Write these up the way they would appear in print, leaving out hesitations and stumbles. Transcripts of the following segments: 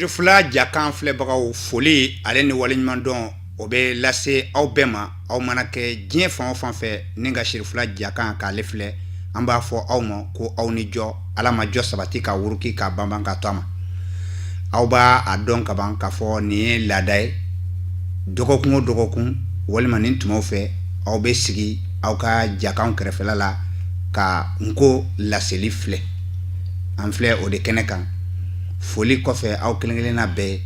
Sirifila jakan filɛbagaw, foli ale ni waleɲumandɔn o bɛ lase aw bɛɛ ma. Aw mana kɛ diɲɛ fan o fan fɛ ni ka Sirifila jakan k'ale filɛ, an b'a fɔ aw ma ko aw ni jɔ. Ala ma jɔ sabati ka wuruki ka banban ka to a ma. Aw b'a a dɔn ka ban k'a fɔ nin ye laada ye. Dɔgɔkun o dɔgɔkun walima nin tumaw fɛ, aw bɛ sigi aw ka jakanw kɛrɛfɛla la ka nko laseli filɛ. An filɛ o de kɛnɛ kan. Foli kɔfɛ, aw kelen-kelenna bɛɛ,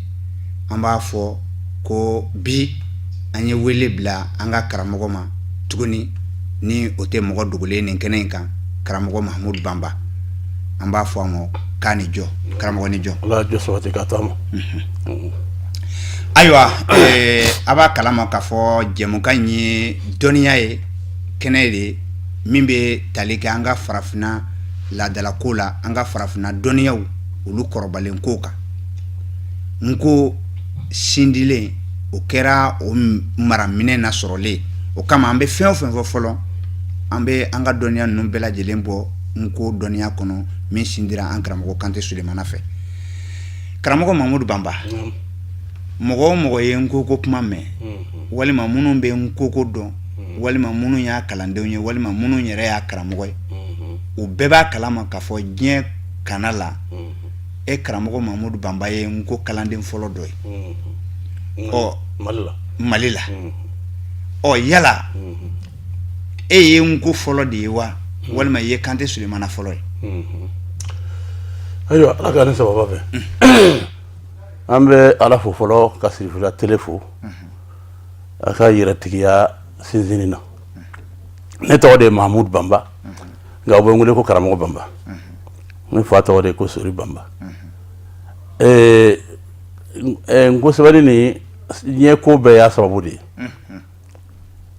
an b'a fɔ ko bi an ye wele bila an ka karamɔgɔ ma tuguni, ni o tɛ mɔgɔ dogolen nin kɛnɛ in kan, karamɔgɔ Mahamudu Banba. An b'a fɔ a ma k'a ni jɔ, karamɔgɔ ni jɔ. Ala jɔ sabati ka to a ma. Ayiwa, a b'a kalama k'a fɔ jɛmukan in ye dɔnniya ye, kɛnɛ de ye min bɛ tali kɛ an ka farafinna laadalako la, an ka farafinna dɔnniyaw, olu kɔrɔbalen ko kan. Nko sindilen o kɛra o maraminɛ na sɔrɔlen. O kama an bɛ fɛn o fɛn fɔ fɔlɔ, an bɛ an ka dɔnniya ninnu bɛɛ lajɛlen bɔ nko dɔnniya kɔnɔ min sindira an karamɔgɔ Kante Sulemana fɛ. Karamɔgɔ Mahamudu Banba, mɔgɔ o mɔgɔ ye nko ko kuma mɛn, walima minnu bɛ nko ko dɔn, walima minnu y'a kalandenw ye, walima minnu yɛrɛ y'a karamɔgɔ ye, u bɛɛ b'a kalama k'a fɔ diɲɛ kana la, e karamɔgɔ Mahamudu Banba ye nko kalanden fɔlɔ dɔ ye. Ɔ, Mali la. Ɔ, yala e ye nko fɔlɔ de ye wa, walima i ye Kante Sulemana fɔlɔ ye? Ayiwa, Ala ka ni sababa bɛn. An bɛ Ala fo fɔlɔ, ka Sirifila tele fo a ka yɛrɛtigiya sinsinni na. Ne tɔgɔ de ye Mahamudu Banba, nka u bɛ n wele ko karamɔgɔ Banba. Ne fa tɔgɔ de ye ko Sori Banba. Nko sɛbɛnni ni diɲɛ ko bɛɛ y'a sababu de ye.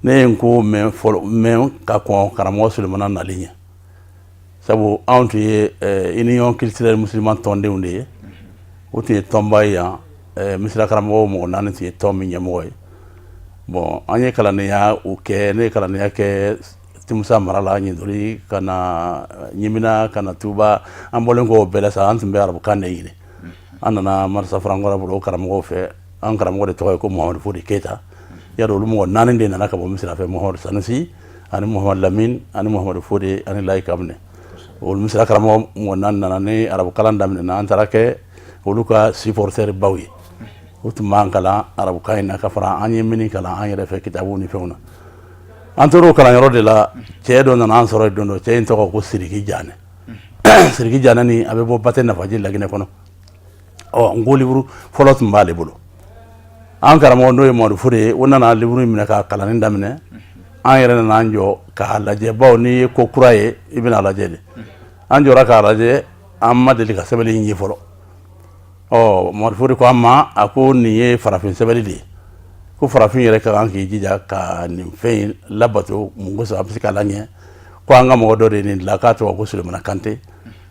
Ne ye nko mɛn fɔlɔ, mɛn ka kɔn karamɔgɔ Sulemana nali ɲɛ, sabu anw tun ye Union culturelle musulmane tɔndenw de ye. O tun ye tɔnba ye yan. Misira karamɔgɔw mɔgɔ naani tun ye tɔn min ɲɛmɔgɔ ye. Bon, an ye kalandenya o kɛ. Ne ye kalandenya kɛ Timusa mara la, Ɲindori ka na Ɲimina, ka na Tuba. An bɔlen kɔ o bɛɛ la sa, an tun bɛ arabukan de ɲini. An nana Marsa Farankɔrɔ bolo, o karamɔgɔw fɛ. An karamɔgɔ de tɔgɔ ye ko Muhamadu Fodi Keyita. Yadɔ olu mɔgɔ naani de nana ka bɔ Misira fɛ: Muhamadu Sanusi ani Muhamadu Lamine ani Muhamadu Fode ani Layi Kabinɛ. Olu Misira karamɔgɔ mɔgɔ naani nana ni arabukalan daminɛna. An taara kɛ olu ka supporteur baw ye. O tun b'an kalan arabukan in na ka fara an ye min kalan an yɛrɛ fɛ kitabu ni fɛnw na. An tora o kalanyɔrɔ de la. Cɛ dɔ nana an sɔrɔ yen don dɔ. Cɛ in tɔgɔ ko Siriki Janɛ. Siriki Janɛ ni a bɛ bɔ Batɛ Nafaji, Laginɛ kɔnɔ. Ɔ, nko livre fɔlɔ tun b'ale bolo. An karamɔgɔ, n'o ye Mamadu Fode ye, o nana livre in minɛ ka kalanni daminɛ. An yɛrɛ nana an jɔ k'a lajɛ, bawo n'i ye ko kura ye, i bɛna lajɛ de. An jɔra k'a lajɛ, an ma deli ka sɛbɛnni in ye fɔlɔ. Ɔ, Mamadu Fode ko an ma, a ko nin ye farafin sɛbɛnni de ye, ko farafin yɛrɛ ka kan k'i jija ka nin fɛn in labato. Mun kosɔn? A bɛ se k'a laɲɛ ko an ka mɔgɔ dɔ de ye nin dilan, k'a tɔgɔ ko Sulemana Kante,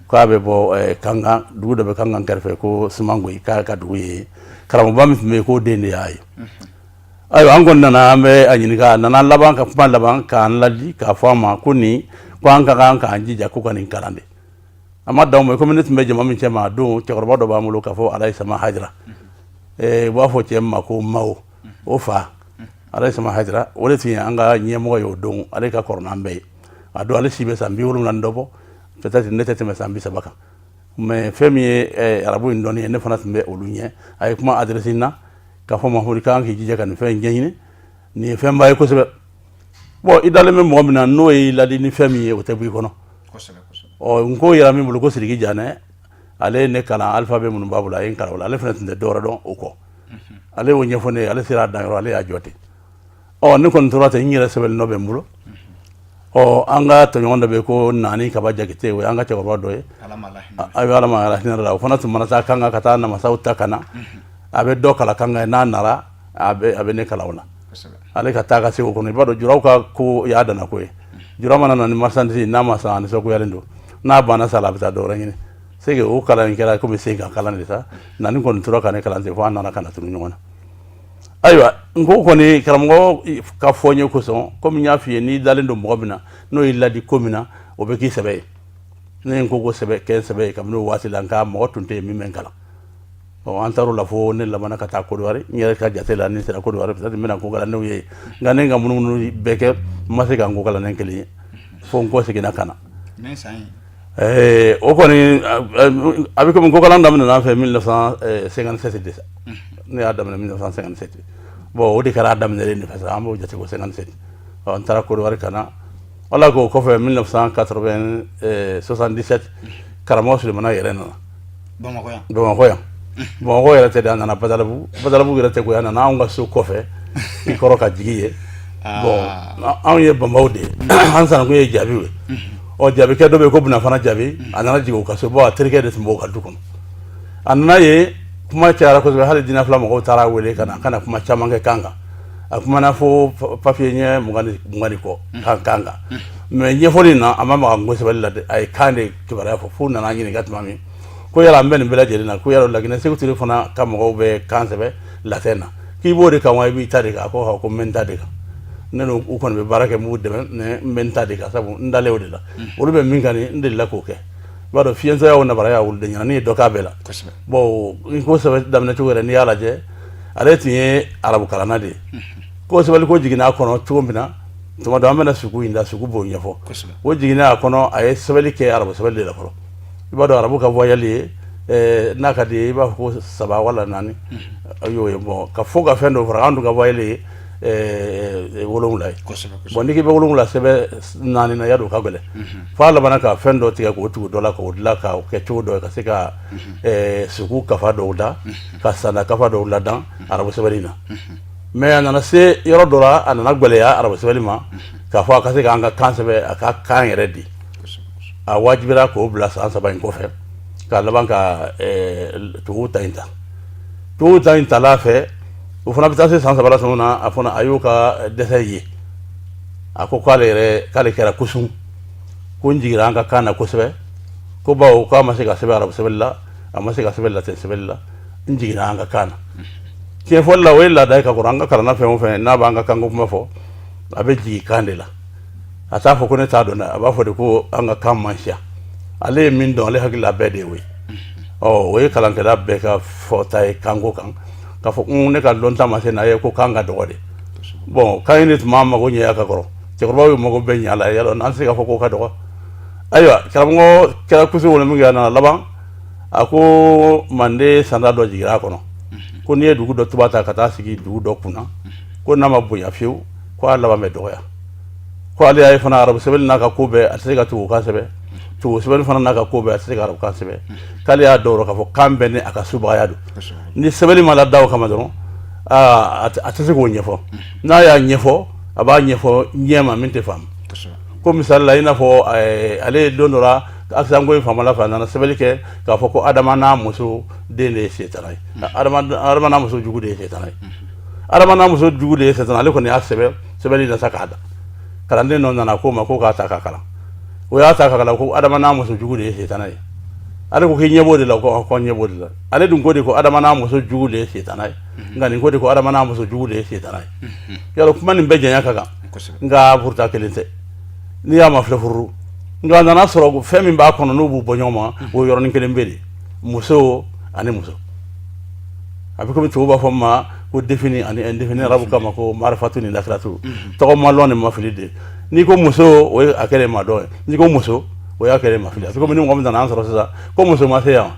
k'a bɛ bɔ Kankan, dugu dɔ bɛ Kankan kɛrɛfɛ ko Sumangoyi, k'a ka dugu ye. Karamɔgɔba min tun bɛ yen, k'o den de y'a ye. Ayiwa, an kɔni nana, an bɛ a ɲininka. A nana laban ka kuma laban k'an ladi k'a fɔ an ma ko nin, ko an ka kan k'an jija ko ka nin kalan de. A ma dan o ma. Komi ne tun bɛ jama min cɛ ma a don, cɛkɔrɔba dɔ b'an bolo k'a fɔ Alayi Sama Hajara, u b'a fɔ cɛ ma ko Mawo, o fa Alayi Sama Hajara, o de tun ye an ka ɲɛmɔgɔ ye o don. Ale ka kɔrɔ n'an bɛɛ ye. A don, ale si bɛ san 70 ni dɔ bɔ peut-être, ne tɛ tɛmɛ san 30 kan. Mais fɛn min ye arabu in dɔnni ye, ne fana tun bɛ olu ɲɛ. A ye kuma adressé n na k'a fɔ Mahamadu kan k'i jija ka nin fɛn in ɲɛɲini, nin ye fɛnba ye kosɛbɛ. Bon, i dalen bɛ mɔgɔ min na, n'o y'i ladi ni fɛn min ye, o tɛ bɔ i kɔnɔ. Ɔ, n ko yɛrɛ min bolo ko Sidiki Janɛ, ale ye ne kalan alphabet minnu b'a bolo, a ye n kalan o la. Ale fana tun tɛ dɔwɛrɛ dɔn o kɔ. Ale y'o ɲɛfɔ ne ye, ale sera a danyɔrɔ, ale y'a jɔ ten. Ɔ, ne kɔni tora ten, n yɛrɛ sɛbɛnni dɔ bɛ n bolo. Ɔ, an ka tɔɲɔgɔn dɔ bɛ ko Naani Kaba Jakite, o y'an ka cɛkɔrɔba dɔ ye, a bɛ Ala ma hinɛ la. O fana tun mana taa Kankan ka taa namasaw ta ka na, a bɛ dɔ kalan Kankan. N'a nana, a bɛ ne kalan o la. Ale ka taa ka se o kɔnɔ, i b'a dɔn juraw ka ko y'a danna ko ye. Jura mana na ni marchandise, n'a ma san, a nisɔngoyalen don. N'a banna sa la, a bɛ taa dɔ wɛrɛ ɲini. C'est que o kalan in kɛra komi sen kan kalan de sa. Naani kɔni tora ka ne kalan ten fo an nana ka na tunu ɲɔgɔn na. Ayiwa, n ko kɔni karamɔgɔ ka fɔ n ye kosɔn, komi n y'a f'i ye, n'i dalen don mɔgɔ min na, n'o y'i ladi ko min na, o bɛ k'i sɛbɛ ye. Ne ye n ko sɛbɛ kɛ n sɛbɛ ye kabini o waati la, nka mɔgɔ tun tɛ yen min bɛ n kalan. Ɔ, an taar'o la fo ne labanna ka taa Kodowari. N yɛrɛ ka jate la, ni sera Kodowari, peut-être n bɛna nkokalannenw ye, nka ne ka munumunu bɛɛ kɛ, n ma se ka nkokalanden kelen ye, fo n kɔ seginna ka na. O kɔni, a bɛ komi nkokalan daminɛna an fɛ 1957 de sa. Ne y'a daminɛ 1957. Bon, o de kɛra a daminɛlen de fɛ sa, an b'o jate ko 57. Ɔ, n taara Kodowari ka na. Wala k'o kɔfɛ, 1977, karamɔgɔ Sulemana yɛrɛ nana Bamakɔ yan. Bamakɔ yan. Bamakɔ yɛrɛ tɛ dɛ, a nana Badalabugu. Badalabugu yɛrɛ tɛ koyi, a nana anw ka so kɔfɛ i kɔrɔ ka jigin ye. Bon, anw ye banbaw de ye, an sanankun ye jaabiw ye. Ɔ, jaabikɛ dɔ bɛ yen ko Bunafana Jaabi, a nana jigin o ka so. Bon, a terikɛ de tun b'o ka du kɔnɔ. A nana ye, kuma cayara kosɛbɛ, hali diinɛ fila mɔgɔw taara wele ka na, ka na kuma caman kɛ kan kan. A kumana fo papiye ɲɛ 20 ni kɔ kan kan kan. Mais ɲɛfɔli in na, a ma maga nko sɛbɛnni la dɛ, a ye kan de kibaruya fɔ. F'u nana ɲininka tuma min ko yala an bɛ nin bɛɛ lajɛlen na, ko yala Laginɛ Seku Ture fana ka mɔgɔw bɛ kan sɛbɛn latɛn na, k'i b'o de kan wa i b'i ta de kan? A ko ko n bɛ n ta de kan. Ne n'u kɔni bɛ baara kɛ, n b'u dɛmɛ, mais n bɛ n ta de kan, sabu n dalen o de la. Olu bɛ min kan nin, n delila k'o kɛ. I b'a dɔn, fiyentɔya o nabaraya wuluden ɲɛna, ne ye dɔ k'a bɛɛ la. Bon, n ko sɛbɛn daminɛ cogo yɛrɛ, n'i y'a lajɛ, ale tun ye arabu kalanna de ye. Ko sɛbɛnni ko jiginna a kɔnɔ cogo min na, tuma dɔ an bɛna sugu in da, sugu b'o ɲɛfɔ. O jiginna a kɔnɔ, a ye sɛbɛnni kɛ arabu sɛbɛnni de la fɔlɔ. I b'a dɔn, arabu ka voyelle ye, n'a ka di ye, i b'a fɔ ko saba wala naani, a y'o ye. Bon, ka fo ka fɛn dɔ fara, an dun ka voyelle ye 7 ye. Bon, n'i k'i bɛ 7 sɛbɛn naani na, yadɔ o ka gɛlɛn. F'a labanna ka fɛn dɔ tigɛ k'o tugu dɔ la, k'o dilan k'o kɛ cogo dɔ ye, ka se ka sugu kafa dɔw da, ka sanda kafa dɔw ladan arabu sɛbɛnni na. Mais a nana se yɔrɔ dɔ la, a nana gɛlɛya arabu sɛbɛnni ma k'a fɔ a ka se k'an ka kan sɛbɛn, a ka kan yɛrɛ di. A wajibira k'o bila san 3 in kɔfɛ, ka laban ka tubabu ta in ta. Tubabu ta in tala fɛ, o fana bɛ taa se san 3 la tuma min na, a fana a y'o ka dɛsɛ ye. A ko k'ale yɛrɛ, k'ale kɛra kusun, ko n jigira an ka kan na kosɛbɛ, ko bawo k'a ma se ka sɛbɛn arabu sɛbɛnni la, a ma se ka sɛbɛn latin sɛbɛnni la, n jiginna an ka kan na. Tiɲɛ fɔli la, o ye laada ye ka kɔrɔ. An ka kalanna fɛn o fɛn n'a b'an ka kanko kuma fɔ, a bɛ jigin kan de la. A t'a fɔ ko ne t'a dɔn dɛ, a b'a fɔ de ko an ka kan man siya. Ale ye min dɔn, ale hakili la bɛɛ de ye o ye. Ɔ, o ye kalankɛla bɛɛ ka fɔta ye kanko kan, k'a fɔ ne ka dɔnta ma se n'a ye, ko kan ka dɔgɔ de. Bon, kan in de tun b'an mago ɲɛ ka kɔrɔ, cɛkɔrɔbaw ye mago bɛɛ ɲɛ a la. Yala an tɛ se k'a fɔ k'o ka dɔgɔ. Ayiwa, karamɔgɔ kɛra kusi wolo min kɛ, a nana laban, a ko manden sanda dɔ jiginra a kɔnɔ, ko n'i ye dugu dɔ tuba ta ka taa sigi dugu dɔ kunna, ko n'a ma bonya fiyewu, ko a laban bɛ dɔgɔya. Ko ale y'a ye fana, arabu sɛbɛnni n'a ka ko bɛɛ, a tɛ se ka tubabukan sɛbɛn, tubabu sɛbɛnni fana n'a ka ko bɛɛ, a tɛ se ka arabukan sɛbɛn. K'ale y'a dɔn k'a fɔ kan bɛɛ ni a ka subagaya don. Ni sɛbɛnni ma lada o kama dɔrɔn, a tɛ se k'o ɲɛfɔ. N'a y'a ɲɛfɔ, a b'a ɲɛfɔ ɲɛ ma min tɛ faamu. Ko misali la, i n'a fɔ ale ye don dɔ la accent ko in faamala fɛ, a nana sɛbɛnni kɛ k'a fɔ ko Adama n'a muso den de ye setana ye, Adama n'a muso jugu de ye setana ye, Adama n'a muso jugu de ye setana. Ale kɔni y'a sɛbɛn sɛbɛnni na sa k'a da. Kalanden dɔ nana k'o ma ko k'a ta ka kalan. O y'a ta ka kalan ko Adama n'a muso jugu de ye setana ye. Ale ko k'i ɲɛ b'o de la? Ko ɲɛ b'o de la. Ale dun ko de ko Adama n'a muso jugu de ye setana ye, nka nin ko de ko Adama n'a muso jugu de ye setana ye. Yɔrɔ kuma nin bɛɛ janya ka kan, nka furuta kelen tɛ, n'i y'a ma filɛ furu. Nka a nana sɔrɔ fɛn min b'a kɔnɔ n'u b'u bɔ ɲɔgɔn ma, o yɔrɔnin kelen bɛ de, muso ani muso. A bɛ komi tubabu b'a fɔ ma ko défini ani indéfini, arabu kama ko marifatu ni nakiratu, tɔgɔ ma lɔn ni mafili de. N'i ko muso, o ye a kɛlen ma dɔn ye. N'i ko muso, o y'a kɛlen mafili. A bɛ komi ni mɔgɔ min nana an sɔrɔ sisan ko muso ma se yan,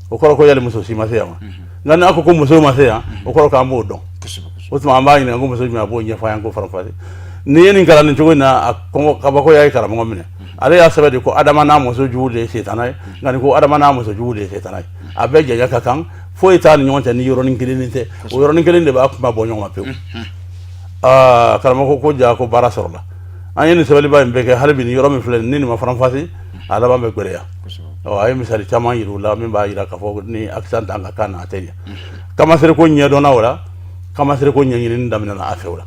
o kɔrɔ ko yali muso si ma se yan wa? Nka n'a ko ko muso ma se yan, o kɔrɔ k'an b'o dɔn. O tuma an b'a ɲininka ko muso jumɛn, a b'o ɲɛfɔ an ye ko faranfasi. N'i ye nin kalan nin cogo in na, a kabako y'a ye karamɔgɔ minɛ. Ale y'a sɛbɛn de ko Adama n'a muso jugu de ye setana ye, nka nin ko Adama n'a muso jugu de ye setana ye. A bɛɛ janya ka kan, foyi t'a ni ɲɔgɔn cɛ ni yɔrɔnin kelen tɛ. O yɔrɔnin kelen de b'a kuma bɔ ɲɔgɔn ma pewu. Aa, karamɔgɔ ko ja ko baara sɔrɔla. An ye nin sɛbɛnniba in bɛɛ kɛ, hali bi nin yɔrɔ min filɛ ni nin ma faranfasi, a laban bɛ gɛlɛya. Ɔ, a ye misali caman yira u la min b'a jira k'a fɔ ni accent t'an ka kan na, a tɛ ɲɛ. Kamasere ko ɲɛdɔnna o la, kamasere ko ɲɛɲinini daminɛna a fɛ o la.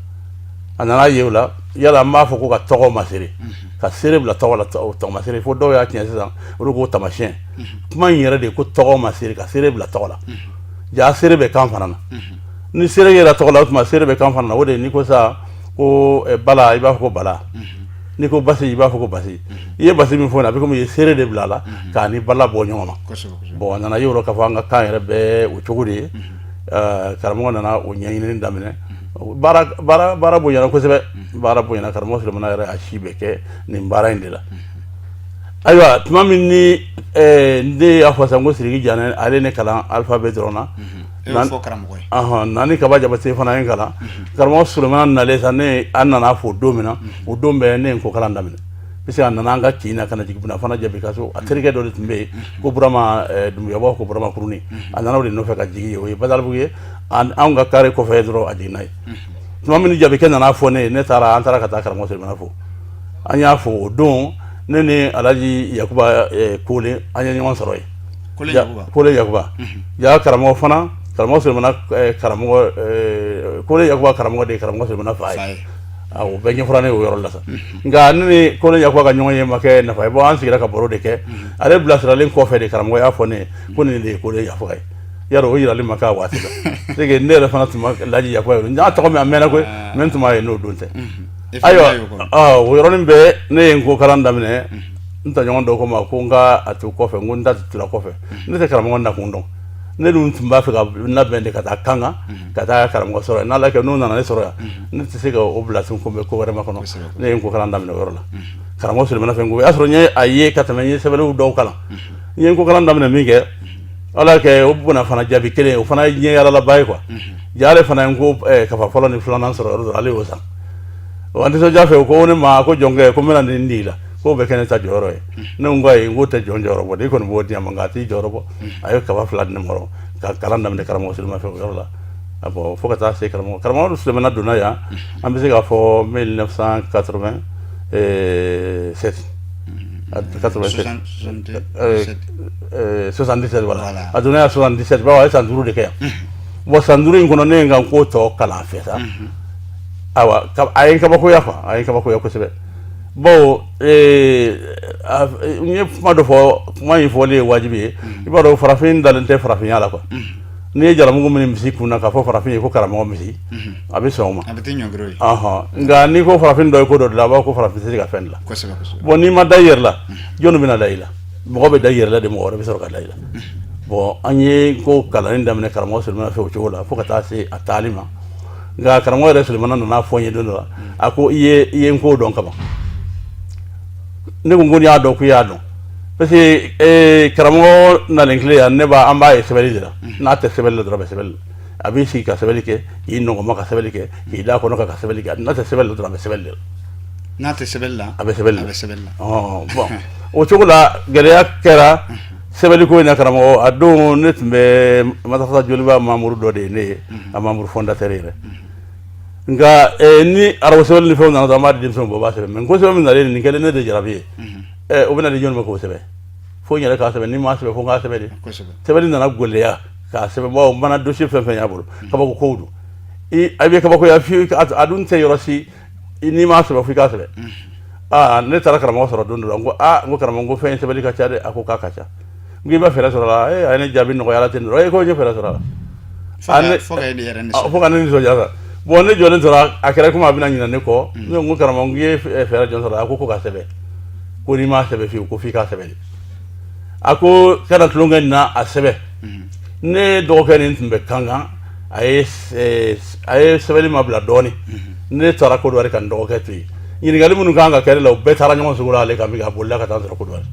A nana ye o la, yala an b'a fɔ ko ka tɔgɔ masere, ka seere bila tɔgɔ la, tɔgɔ masere, fo dɔw y'a tiɲɛ sisan, olu ko tamasiyɛn. Kuma in yɛrɛ de ko tɔgɔ masere, ka seere bila tɔgɔ la. Ja seere bɛ kan fana na. Ni seere yɛrɛ tɔgɔ la, o tuma seere bɛ kan fana na. O de ye n'i ko sa ko bala, i b'a fɔ ko bala. N'i ko basi, i b'a fɔ ko basi. I ye basi min fɔ, a bɛ komi i ye seere de bila a la k'a ni bala bɔ ɲɔgɔn ma. Bon, a nana ye o k'a fɔ an ka kan yɛrɛ bɛɛ o cogo de ye. Karamɔgɔ nana o ɲɛɲini daminɛ. Baara bonyana kosɛbɛ, baara bonyana. Karamɔgɔ Sulemana yɛrɛ a si bɛ kɛ nin baara in de la. Ayiwa, tuma min ni ne y'a fɔ sisan ko Sidiki Janɛ, ale ne kalan alphabet dɔrɔn na. Nani Kaba Jabate fana ye kalan. Karamɔgɔ Sulemana nalen sa, ne an nana fo don min na, o don bɛɛ ne ye nko kalan daminɛ, parce que a nana an ka kin na ka na jigin Bunafana Jabi ka so. A terikɛ dɔ de tun bɛ yen ko Burama Dumbuya, b'a ko Burama Kurunin. A nana o de nɔfɛ ka jigin yen, o ye Badalabugu ye. Anw ka carré kɔfɛ dɔrɔn, a jiginna yen. Tuma min Jabikɛ nana fɔ ne ye, ne taara, an taara ka taa karamɔgɔ Sulemana fo. An y'a fo o don, ne ni Alhaji Yakuba Kole, an ye ɲɔgɔn sɔrɔ yen. Kole Yakuba ja karamɔgɔ fana, karamɔgɔ Sulemana karamɔgɔ, Kole Yakuba karamɔgɔ de ye karamɔgɔ Sulemana fa ye. O bɛɛ ɲɛfɔra ne o yɔrɔ la sa. Nka ne ni Kole Yakuba ka ɲɔgɔn ye ma kɛ nafa ye. Bon, an sigira ka baro de kɛ. Ale bilasiralen kɔfɛ de, karamɔgɔ y'a fɔ ne ye ko nin de ye Kole Yakuba ye. Yarɔ, o yirali ma k'a waati la. C'est que ne yɛrɛ fana tun ma Alhaji Yakuba ye, n y'a tɔgɔ mɛn a mɛnna koyi, mais n tun m'a ye n'o don tɛ. Ayiwa, o yɔrɔnin bɛɛ ne ye n ko kalan daminɛ. N tɔɲɔgɔn dɔw ko ma ko n ka a to kɔfɛ, n ko n ta tura kɔfɛ, ne tɛ karamɔgɔ nakun dɔn. Ne dun tun b'a fɛ ka labɛn de ka taa Kankan ka taa karamɔgɔ sɔrɔ yen. N'Ala kɛ n'o nana ne sɔrɔ yan, ne tɛ se ka o bila tun ko n bɛ ko wɛrɛ makɔnɔ. Ne ye n ko kalan daminɛ o yɔrɔ la karamɔgɔ Sulemana fɛ. N ko o y'a sɔrɔ n ye a ye ka tɛmɛ, n ye sɛbɛnniw dɔw kalan. N ye n ko kalan daminɛ min kɛ, Ala kɛ o Bunafana Jaabi kelen, o fana ye diɲɛ yaalaba ye quoi. Ja ale fana ye n ko kafa fɔlɔ ni filanan sɔrɔ yɔrɔ dɔ, ale y'o san. Wa nisɔndiya fɛ, o ko ne ma ko jɔnkɛ, ko n bɛna nin di la, k'o bɛ kɛ ne ta jɔyɔrɔ ye. Ne ko ayi, n ko tɛ jɔn jɔyɔrɔ bɔ, i kɔni b'o di yan ma, nka a t'i jɔyɔrɔ bɔ. A ye kaba fila di ne ma ka kalan daminɛ karamɔgɔ Sulemana fɛ o yɔrɔ la. Bon, fo ka taa se karamɔgɔ Sulemana donna yan, an bɛ se k'a fɔ 1987, 87, 77, voilà. A donna yan 77, bawo a ye san 5 de kɛ yan. Bon, san 5 in kɔnɔ, ne ye n ka ko tɔ kalan a fɛ sa. Ayiwa, a ye n kabakoya quoi, a ye n kabakoya kosɛbɛ. Bawo n ye kuma dɔ fɔ, kuma in fɔli ye wajibi ye. I b'a dɔn, farafin dalen tɛ farafinya la quoi. N'i ye jalamugu min misi kun na k'a fɔ farafin ye ko karamɔgɔ misi, a bɛ sɔn o ma. A bɛ tɛ ɲɔngiri ye. Nka n'i ko farafin dɔ ye ko dɔ dilan, a b'a fɔ ko farafin tɛ se ka fɛn dilan. Bon, n'i ma da i yɛrɛ la, jɔnni bɛna da i la? Mɔgɔ bɛ da i yɛrɛ la de, mɔgɔ wɛrɛ bɛ sɔrɔ ka da i la. Bon, an ye ko kalanni daminɛ karamɔgɔ Sulemana fɛ o cogo la fo ka taa se a taali ma. Nka karamɔgɔ yɛrɛ Sulemana nana fɔ n ye don dɔ la, a ko i ye n ko dɔn kaban. Ne ko n y'a dɔn, ko i y'a dɔn, parce que karamɔgɔ nalen tile yan, ne b'a an b'a ye sɛbɛnni de la. N'a tɛ sɛbɛnni la dɔrɔn, a bɛ sɛbɛnni la. A b'i sigi ka sɛbɛnni kɛ, k'i nɔgɔma ka sɛbɛnni kɛ, k'i da kɔnɔ ka sɛbɛnni kɛ. N'a tɛ sɛbɛnni la dɔrɔn, a bɛ sɛbɛnni de la. N'a tɛ sɛbɛnni la, a bɛ sɛbɛnni la. A bɛ sɛbɛnni la. Bon, o cogo la, gɛlɛya kɛra sɛbɛnni ko in na. Karamɔgɔ, a don ne tun bɛ madrasa Joliba membre dɔ de ye ne ye, a membre fondateur yɛrɛ. Nka ni arabu sɛbɛnni ni fɛnw nana dɔrɔn, an b'a di denmisɛnw ma, u b'a sɛbɛn. Mais ko sɛbɛn min nalen nin kɛlen ne de jarabi ye. O bɛna di jɔnni ma k'o sɛbɛn? Fo n yɛrɛ k'a sɛbɛn. Ni m'a sɛbɛn, fo n k'a sɛbɛn de. Sɛbɛnni nana gɛlɛya k'a sɛbɛn, bawo mana dossier fɛn fɛn y'a bolo, kabako kow don. A bɛ kabakoya f'i a dun tɛ yɔrɔ si n'i m'a sɛbɛn, fo i k'a sɛbɛn. Aa, ne taara karamɔgɔ sɔrɔ don dɔ la, n ko aa, n ko karamɔgɔ, n ko fɛn in sɛbɛnni ka ca dɛ. A ko k'a ka ca. N ko i bɛ fɛɛrɛ sɔrɔ a la? A ye ne jaabi nɔgɔya la ten dɔrɔn. E ko n ye fɛɛrɛ sɔrɔ a la. Fo ka ne nisɔndiya sa. Bon, ne jɔlen tora, a kɛra komi a bɛna ɲinɛ ne kɔ. Ne ko karamɔgɔ, n k'i ye fɛɛrɛ jɔn sɔrɔ? A ko k'a sɛbɛn, ko n'i m'a sɛbɛn fiyewu, ko f'i k'a sɛbɛn de. A ko kana tulonkɛ nin na, a sɛbɛn. Ne dɔgɔkɛ nin tun bɛ Kankan, a ye sɛbɛnni ma bila dɔɔnin. Ne taara Kodowari ka n dɔgɔkɛ to yen. Ɲininkali minnu kan ka kɛ ne la, o bɛɛ taara ɲɔgɔn sogo la ale kan min kɛ, a bolila ka taa n sɔrɔ Kodowari.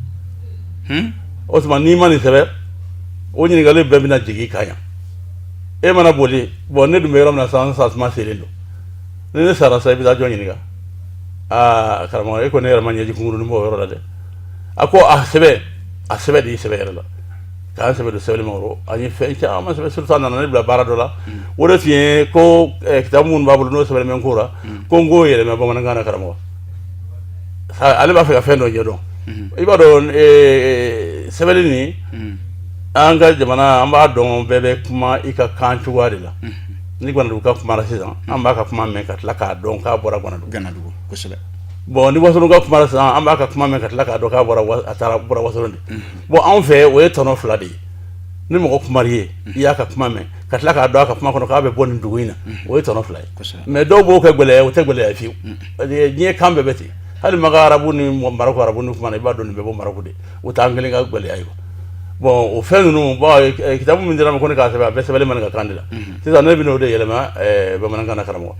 O tuma n'i ma nin sɛbɛn, o ɲininkali bɛɛ bɛna jigin i kan yan, e mana boli. Bon, ne dun bɛ yɔrɔ min na sisan, n sasuma selen don. Ni ne sara sisan, i bɛ taa jɔn ɲininka? Aa karamɔgɔ, e ko ne yɛrɛ ma ɲɛji kunkurunin bɔ o yɔrɔ la dɛ. A ko a sɛbɛn, a sɛbɛn de y'i sɛbɛn yɛrɛ la k'an sɛbɛn don sɛbɛnni ma kɔrɔ. An ye fɛn caman sɛbɛn, surtout a nana ne bila baara dɔ la. O de tun ye ko kitabu minnu b'a bolo n'o sɛbɛnnen bɛ n ko la, ko n k'o yɛlɛma bamanankan na. Karamɔgɔ, ale b'a fɛ ka fɛn dɔ ɲɛdɔn. I b'a dɔn, sɛbɛnni nin, an ka jamana, an b'a dɔn bɛɛ bɛ kuma i ka kan cogoya de la. Ni Guanadugu ka kumara sisan, an b'a ka kuma mɛn ka tila k'a dɔn k'a bɔra Guanadugu. Kosɛbɛ. Bon, ni Wasolon ka kumara sisan, an b'a ka kuma mɛn ka tila k'a dɔn k'a bɔra, a taara bɔra Wasolon de. Bon, anw fɛ, o ye tɔnɔ fila de ye. Ni mɔgɔ kumar'i ye, i y'a ka kuma mɛn ka tila k'a dɔn a ka kuma kɔnɔ k'a bɛ bɔ nin dugu in na, o ye tɔnɔ fila ye. Mais dɔw b'o kɛ gɛlɛya, o tɛ gɛlɛya fiyewu, parce que diɲɛ kan bɛɛ bɛ ten. Hali Maka arabu ni Marɔku arabu ni kuma na, i b'a dɔn nin bɛ bɔ Marɔku de, o t'an kelen ka gɛlɛya ye. Bon, o fɛn ninnu, bon, kitabu min dira ma ko ne k'a sɛbɛn, a bɛɛ sɛbɛnlen maninkakan de la. Sisan ne bɛna o de yɛlɛma bamanankan na. Karamɔgɔ,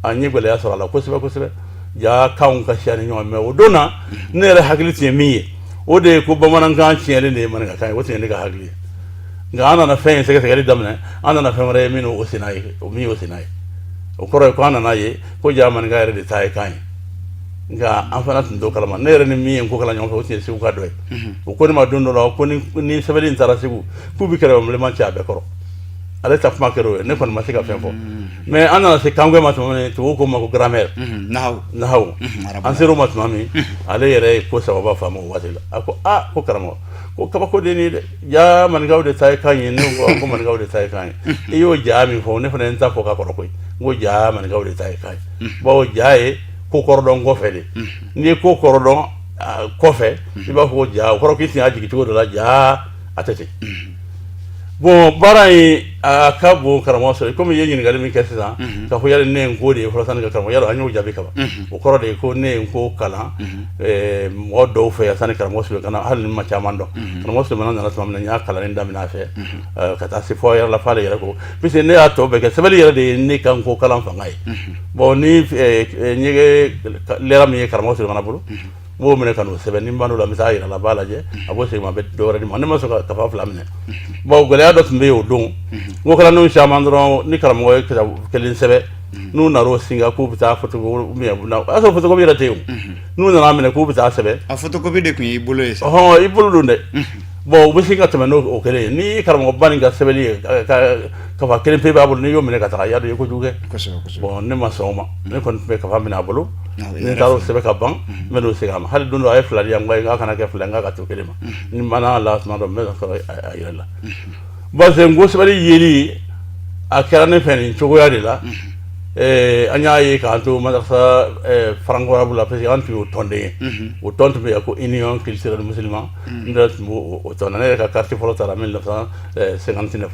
an ye gɛlɛya sɔrɔ a la kosɛbɛ kosɛbɛ. Ja kanw ka siya ni ɲɔgɔn, mais o don na, ne yɛrɛ hakili tun ye min ye, o de ye ko bamanankan tiɲɛlen de ye maninkakan ye. O tun ye ne ka hakili ye. Nka an nana fɛn in sɛgɛsɛgɛli daminɛ, an nana fɛn wɛrɛ ye min o senna ye, o min y'o senna ye. O kɔrɔ ye ko an nana ye ko ja maninka yɛrɛ de ta ye kan ye. Nka an fana tun t'o kalama. Ne yɛrɛ ni min ye n ko kalan ɲɔgɔn fɛ, o tun ye Segu ka dɔ ye. O ko ne ma don dɔ la ko ni sɛbɛnni in taara Segu, k'u bɛ kɛlɛbilenman ci a bɛɛ kɔrɔ. Ale ta kuma kɛra o ye, ne kɔni ma se ka fɛn fɔ. Mais an nana se kanko ma tuma min, tubabu ko ma ko grammaire, nahawu, an ser'o ma tuma min, ale yɛrɛ ye ko sababa faamu o waati la. A ko aa, ko karamɔgɔ, ko kabako de nin ye dɛ. Ja maninkaw de ta ye kan ye. Ne ko ko maninkaw de ta ye kan ye. I y'o ja min fɔ, ne fana ye n ta fɔ ka kɔrɔ koyi. N ko ja maninkaw de ta ye kan ye, bawo ja ye ko kɔrɔdɔn kɔfɛ de. N'i ye ko kɔrɔdɔn kɔfɛ, i b'a fɔ ko ja, o kɔrɔ k'i tun y'a jigin cogo dɔ la. Ja a tɛ ten. Bon, baara in a ka bon, karamɔgɔ sɔrɔ. Komi i ye ɲininkali min kɛ sisan, k'a fɔ yali ne ye n ko de ye fɔlɔ sanni ka karamɔgɔ, yali an y'o jaabi kaban. O kɔrɔ de ye ko ne ye n ko kalan mɔgɔ dɔw fɛ yan sanni karamɔgɔ Sulemana ka na. Hali ni ma caman dɔn, karamɔgɔ Sulemana nana tuma min na, n y'a kalanni daminɛ a fɛ ka taa se fɔ yɛrɛ la f'ale yɛrɛ ko, puisque ne y'a tɔ bɛɛ kɛ sɛbɛnni yɛrɛ de ye ne ka n ko kalan fanga ye. Bon, ni n ye lɛra min ye karamɔgɔ Sulemana bolo, n b'o minɛ ka n'o sɛbɛn. Ni n ban'o la, n bɛ taa yira la, a b'a lajɛ, a b'o segin ma, a bɛ dɔ wɛrɛ di ma. Ne ma sɔn ka kafa fila minɛ. Bon, gɛlɛya dɔ tun bɛ yen o don. N ko kalandenw caman dɔrɔn, ni karamɔgɔ ye kitabu kelen sɛbɛn, n'u nan'o singa k'u bɛ taa photocopie, ou bien o y'a sɔrɔ photocopie yɛrɛ tɛ yen o, n'u nana minɛ k'u bɛ taa sɛbɛn. A photocopie de tun y'i bolo ye sa. Ɔhɔn, i bolo don dɛ. Bon, u bɛ sin ka tɛmɛ n'o o kelen ye. Ni karamɔgɔba nin ka sɛbɛnni ye kafa kelen pe b'a bolo, n'i y'o minɛ ka taga, i y'a dɔn i ye kojugu kɛ. Kosɛbɛ kosɛbɛ. Bon, ne ma sɔn o ma. Ne kɔni tun bɛ kafa minɛ a bolo, ni n taara o sɛbɛn ka ban, n bɛ n'o segin a ma. Hali don dɔ, a ye fila di yan, n ko ayi, n k'a kana kɛ fila ye, n k'a ka to kelen ma. Ni n banna a la tuma dɔ, n bɛ sɔrɔ a yɛrɛ la, parce que n ko sɛbɛnni yeli a kɛra ne fɛ nin cogoya de la. An y'a ye k'an to madrasa franco arabe la, parce que an tun y'o tɔnden ye. O tɔn tun bɛ yen ko Union culturelle musulman. N yɛrɛ tun b'o o tɔn na. Ne yɛrɛ ka carte fɔlɔ taara 1959,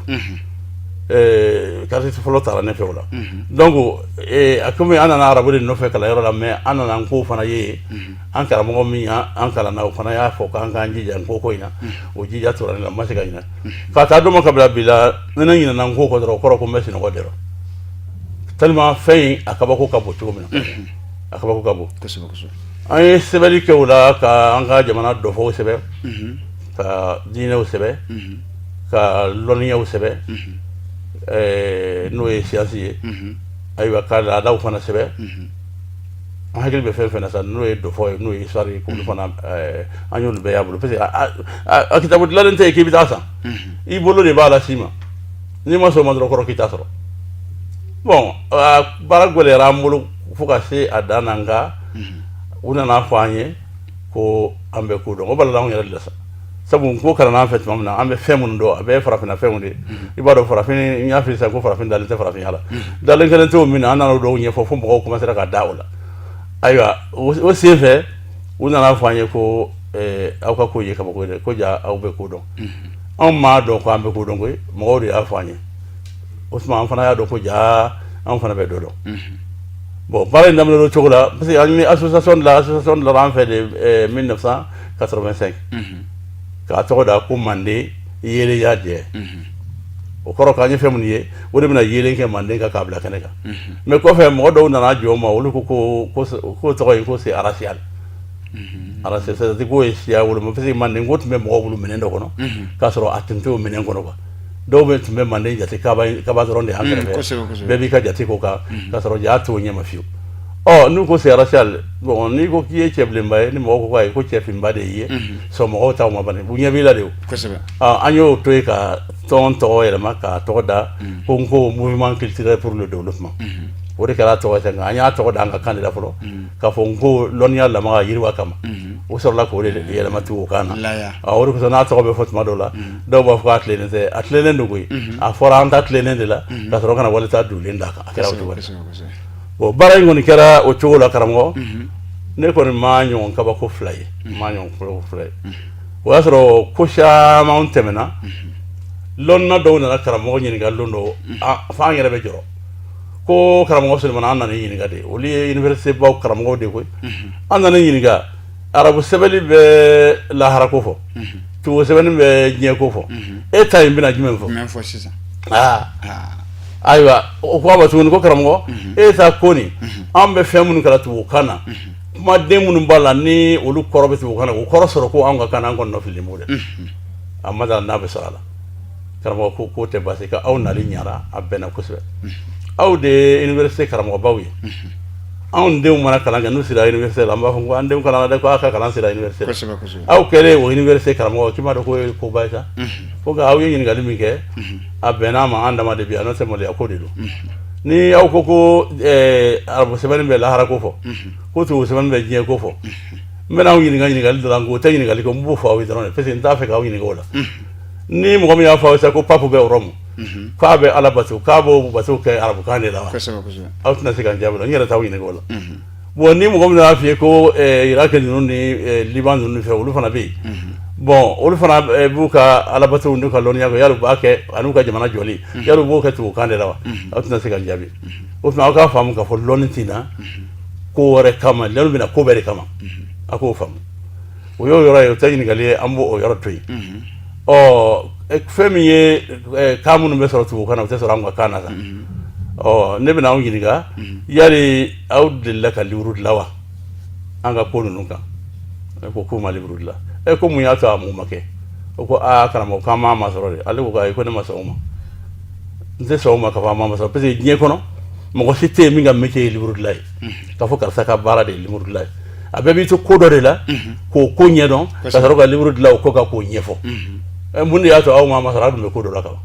carte fɔlɔ taara ne fɛ o la. Donc a komi an nana arabu de nɔfɛ kalanyɔrɔ la, mais an nana n ko fana ye an karamɔgɔ min y'an kalan na, o fana y'a fɔ k'an k'an jija n ko ko in na. O jija tora ne la, n ma se ka ɲinɛ ka taa don ma ka bila bi la. Ni ne ɲinɛna n ko kɔ dɔrɔn, o kɔrɔ ko n bɛ sunɔgɔ de rɔ, tellement fɛn in a kabako ka bon cogo min na, a kabako ka bon. Kosɛbɛ kosɛbɛ. An ye sɛbɛnni kɛ o la ka an ka jamana dɔfɔw sɛbɛn, ka diinɛw sɛbɛn, ka lɔnniyaw sɛbɛn, n'o ye siyansi ye. Ayiwa, ka laadaw fana sɛbɛn. An hakili bɛ fɛn fɛn na sa, n'o ye dɔfɔ ye, n'o ye histoire ye, k'olu fana an y'olu bɛɛ y'a bolo, parce que a kitabu dilannen tɛ yen k'i bɛ taa san. I bolo de b'a la s'i ma. N'i ma sɔn o ma dɔrɔn, kɔrɔ k'i t'a sɔrɔ. Bon, baara gɛlɛyara an bolo fo ka se a dan na. Nka u nana fɔ an ye ko an bɛ ko dɔn. O balala anw yɛrɛ de la sa, sabu n ko kalanna an fɛ tuma min na, an bɛ fɛn minnu dɔn, a bɛɛ ye farafinna fɛnw de ye. I b'a dɔn farafin, n y'a f'i ye sisan ko farafin dalen tɛ farafinya la, dalen kelen tɛ o min na. An nana o dɔw ɲɛfɔ fo mɔgɔw commencera ka da o la. Ayiwa, o sen fɛ, u nana fɔ an ye ko aw ka ko ye kabako ye dɛ, ko ja aw bɛ ko dɔn. Anw m'a dɔn ko an bɛ ko dɔn koyi, mɔgɔw de y'a fɔ an ye. O tuma an fana y'a dɔn ko ja an fana bɛ dɔ dɔn. Bon, baara in daminɛ o cogo la, parce que an ye association de la, association de la an fɛ de 1985, k'a tɔgɔ da ko Manden yeelenya jɛ. O kɔrɔ k'an ye fɛn minnu ye, o de bɛna yeelen kɛ Manden kan k'a bila kɛnɛ kan. Mais kɔfɛ, mɔgɔ dɔw nana jɔ o ma, olu ko ko tɔgɔ in ko c'est racial, racial, c'est à dire k'o ye siya woloma, parce que Manden ko tun bɛ mɔgɔw bolo minɛn dɔ kɔnɔ, k'a sɔrɔ a tun tɛ o minɛn kɔnɔ quoi. Dɔw bɛ tun bɛ Manden jate kaba kaba dɔrɔn de y'an kɛrɛfɛ, bɛɛ b'i ka jate k'o kan, k'a sɔrɔ ja t'o ɲɛma fiyewu. Ɔ, n'u ko c'est racial, bon, n'i ko k'i ye cɛbilenba ye, ni mɔgɔw ko k'ayi, ko cɛfinba de y'i ye, sɔn mɔgɔw t'aw ma bani, u ɲɛ b'i la de o. An y'o to yen ka tɔn tɔgɔ yɛlɛma k'a tɔgɔ da ko n ko Mouvement culturel pour le développement. O de kɛra tɔgɔ ye. Nka an y'a tɔgɔ da an ka kan de la fɔlɔ, k'a fɔ n ko lɔnniya lamaga yiriwa kama. O sɔrɔla k'o de yɛlɛma tugu o kan na. O de kosɔn n'a tɔgɔ bɛ fɔ tuma dɔw la, dɔw b'a fɔ k'a tilennen tɛ. A tilennen don koyi. A fɔra an ta tilennen de la, ka sɔrɔ ka na walita dulen d'a kan. A kɛra o cogo la. Bon, baara in kɔni kɛra o cogo la. Karamɔgɔ, ne kɔni ma ɲɔgɔn kabako fila ye, n ma ɲɔgɔn kabako fila ye. O y'a sɔrɔ ko caman tɛmɛna. Lɔnna dɔw nana karamɔgɔ ɲininka don dɔ, f'an yɛrɛ bɛ jɔrɔ. Ko karamɔgɔ Sulemana, an nana i ɲininka de. Olu ye université baw karamɔgɔw de koyi. An nana i ɲininka, arabu sɛbɛnni bɛ lahara ko fɔ, tubabu sɛbɛnni bɛ diɲɛ ko fɔ, e ta in bɛna jumɛn fɔ? Jumɛn fɔ sisan? Aa, ayiwa, o ko a ma tuguni ko karamɔgɔ, e ta ko nin, an bɛ fɛn minnu kalan tubabukan na, kumaden minnu b'a la ni olu kɔrɔ bɛ tubabukan na, o kɔrɔ sɔrɔ ko anw ka kan na, an kɔni nɔ fililen b'o dɛ. A ma d'a la n'a bɛ sɔrɔ a la. Karamɔgɔ ko k'o tɛ baasi ka aw nali ɲara, a bɛnna kosɛbɛ. Aw de ye université karamɔgɔbaw ye. Anw denw mana kalan kɛ, n'u sera université la, an b'a fɔ ko an denw kalanna dɛ, ko aw ka kalan sera université la. kosɛbɛ kosɛbɛ Aw kɛlen o université karamɔgɔ, k'i m'a dɔn k'o ye koba ye sa. Ko nka aw ye ɲininkali min kɛ, a bɛnna a ma, an dama de bi yan, n'o tɛ maloya ko de don. Ni aw ko ko arabu sɛbɛnni bɛ lahara ko fɔ, ko tubabu sɛbɛnni bɛ diɲɛ ko fɔ, n bɛna aw ɲininka ɲininkali dɔ la, nka o tɛ ɲininkali kɛ, n b'o fɔ aw ye dɔrɔn de, parce que n t'a fɛ k'aw ɲininka o la. Ni mɔgɔ min y'a fɔ aw ye sisan ko pape bɛ Rɔmu, k'a bɛ Ala bato, k'a b'o bato kɛ arabukan de la wa? kosɛbɛ kosɛbɛ Aw tɛna se ka n jaabi o la, n yɛrɛ t'aw ɲininka o la. Bon, ni mɔgɔ min y'a f'i ye ko Irak ninnu ni Liban ninnu fɛ, olu fana bɛ yen, bon, olu fana b'u ka alabatow n'u ka lɔnniya kɛ, yali u b'a kɛ ani u ka jamana jɔli, yali u b'o kɛ tubabukan de la wa? Aw tɛna se ka n jaabi. O tuma aw k'a faamu k'a fɔ lɔnni tɛ na ko wɛrɛ kama, lɔnni bɛ na ko bɛɛ de kama. A k'o faamu, o y'o yɔrɔ ye, o tɛ ɲininkali ye, an b'o o yɔrɔ to yen. Ɔ, fɛn min ye kan minnu bɛ sɔrɔ tubabukan na, o tɛ sɔrɔ anw ka kan na sa. Ɔ, ne bɛna aw ɲininka, yali aw delila ka livre dilan wa an ka ko ninnu kan? Ne ko k'u ma livre dilan. E ko mun y'a to a mun ma kɛ? O ko aa, karamɔgɔ, k'an m'a masɔrɔ de. Ale ko ayi, ko ne ma sɔn o ma, n tɛ sɔn o ma k'a fɔ an m'a masɔrɔ, parce que diɲɛ kɔnɔ mɔgɔ si tɛ yen min ka métier ye livre dilan ye, k'a fɔ karisa ka baara de ye livre dilan ye. A bɛɛ b'i to ko dɔ de la k'o ko ɲɛdɔn, ka sɔrɔ ka livre dilan o ko kan k'o ɲɛfɔ. Mun de y'a to aw m'a masɔrɔ? Aw dun bɛ ko dɔ la kaban.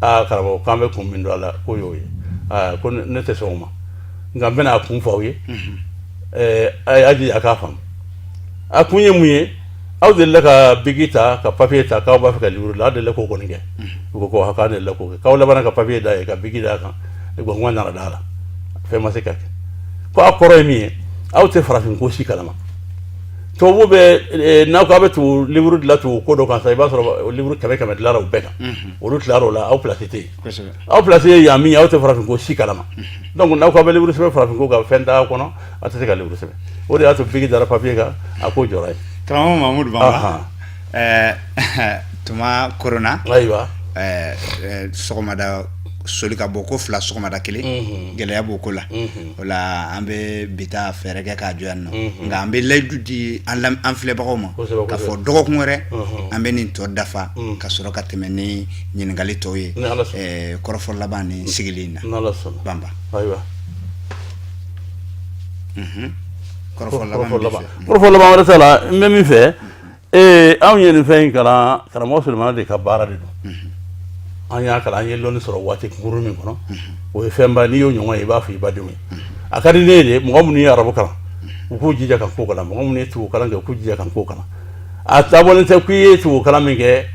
Aa, karamɔgɔ, k'an bɛ kun min don a la, k'o y'o ye. Aa, ko ne tɛ sɔn o ma, nka n bɛna a kun fɔ aw ye. A y'a jija a k'a faamu. A kun ye mun ye? Aw delila ka biki ta ka papiye ta k'aw b'a fɛ ka livre dilan, aw delila k'o kɔni kɛ? U ko ko k'an delila k'o kɛ. K'aw labanna ka papiye da ye ka biki d'a kan, gɔngɔn nana d'a la, fɛn ma se ka kɛ. Ko a kɔrɔ ye min ye, aw tɛ farafin ko si kalama. Tubabu bɛ n'aw ko aw bɛ tubabu livre dilan tubabu ko dɔ kan sa, i b'a sɔrɔ livre 100 100 dilanna o bɛɛ kan, olu tilara o la, aw place tɛ yen. Aw place ye yan min ye, aw tɛ farafin ko si kalama. Donc n'aw ko aw bɛ livre sɛbɛn farafin ko kan, fɛn t'a kɔnɔ, aw tɛ se ka livre sɛbɛn. O de y'a to biki dara papier kan, a ko jɔra yen. Karamɔgɔ Mamudu Banba, tuma korona. Ayiwa. Sɔgɔmada soli ka bɔ ko fila, sɔgɔmada kelen, gɛlɛya b'o ko la. O la an bɛ bi taa fɛɛrɛ kɛ k'a jɔ yan nɔ, nka an bɛ layidu di an filɛbagaw ma k'a fɔ dɔgɔkun wɛrɛ an bɛ nin tɔ dafa ka sɔrɔ ka tɛmɛ ni ɲininkali tɔw ye, kɔrɔfɔ laban ni sigili in na. Banba. Ayiwa. Kɔrɔfɔ laban. Kɔrɔfɔ laban wɛrɛ t'a la, n bɛ min fɛ, ee, anw ye nin fɛn in kalan, karamɔgɔ Sulemana de ka baara de don. An y'a kalan, an ye lɔnni sɔrɔ waati kunkurun min kɔnɔ, o ye fɛnba. N'i y'o ɲɔgɔn ye, i b'a fɔ i badenw ye. A ka di ne ye de, mɔgɔ minnu ye arabu kalan, u k'u jija ka ko kalan. Mɔgɔ minnu ye tubabu kalan kɛ, u k'u jija ka ko kalan. A dabɔlen tɛ k'i ye tubabu kalan min kɛ,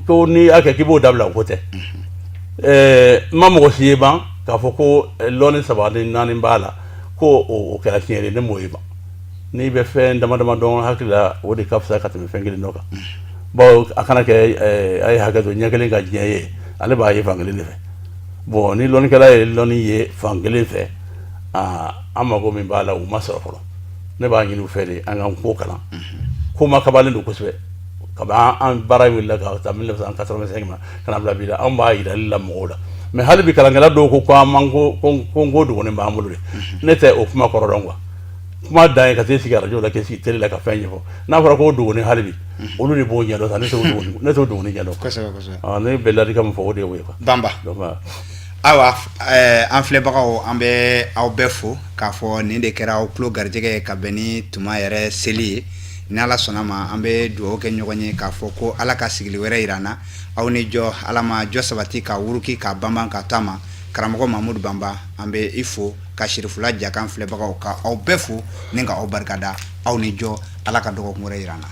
ko n'i y'a kɛ k'i b'o dabila, o ko tɛ. N ma mɔgɔ si ye ban k'a fɔ ko lɔnni saba ni naani b'a la, ko o kɛra tiɲɛ ye. Ne m'o ye ban. N'i bɛ fɛn dama dama dɔn hakili la, o de ka fisa ka tɛmɛ fɛn kelen dɔ kan, bawo a kana kɛ a ye hakɛ to, ɲɛ kelen ka diɲɛ ye, ale b'a ye fan kelen de fɛ. Bon, ni lɔnnikɛla ye lɔnni ye fan kelen fɛ, an mago min b'a la, o ma sɔrɔ fɔlɔ. Ne b'a ɲini u fɛ de, an k'an ko kalan. Ko ma kabalen don kosɛbɛ kabi an baara wulila ka taa 1985 ma ka na bila bi la, anw b'a yirali la mɔgɔw la. Mais hali bi kalankɛla dɔw ko an man ko ko dogolen b'an bolo de. Ne tɛ o kuma kɔrɔ dɔn quoi. Kuma dan ye ka t'i sigi arajo la, k'i sigi télé la ka fɛn ɲɛfɔ. N'a fɔra ko dogoni, hali bi olu de b'o ɲɛdɔn sa. Ne t'o dogoni ɲɛdɔn. Kosɛbɛ. Ne bɛ ladilikan min fɔ, o de y'o ye quoi. Banba. Ayiwa, an filɛbagaw, an bɛ aw bɛɛ fo k'a fɔ nin de kɛra aw tulo garijɛgɛ ye ka bɛn ni tuma yɛrɛ seli ye. Ni Ala sɔnna ma, an bɛ dugawu kɛ ɲɔgɔn ye k'a fɔ ko Ala ka sigili wɛrɛ yira an na. Aw ni jɔ, Ala ma jɔ sabati ka wuruki ka banban ka taa ma. Karamɔgɔ Mamudu Banba, an bɛ i fo ka Sirifula Jakan filɛbagaw ka aw bɛɛ fo ni ka aw barikada. Aw ni jɔ, Ala ka dɔgɔkun wɛrɛ yira an na.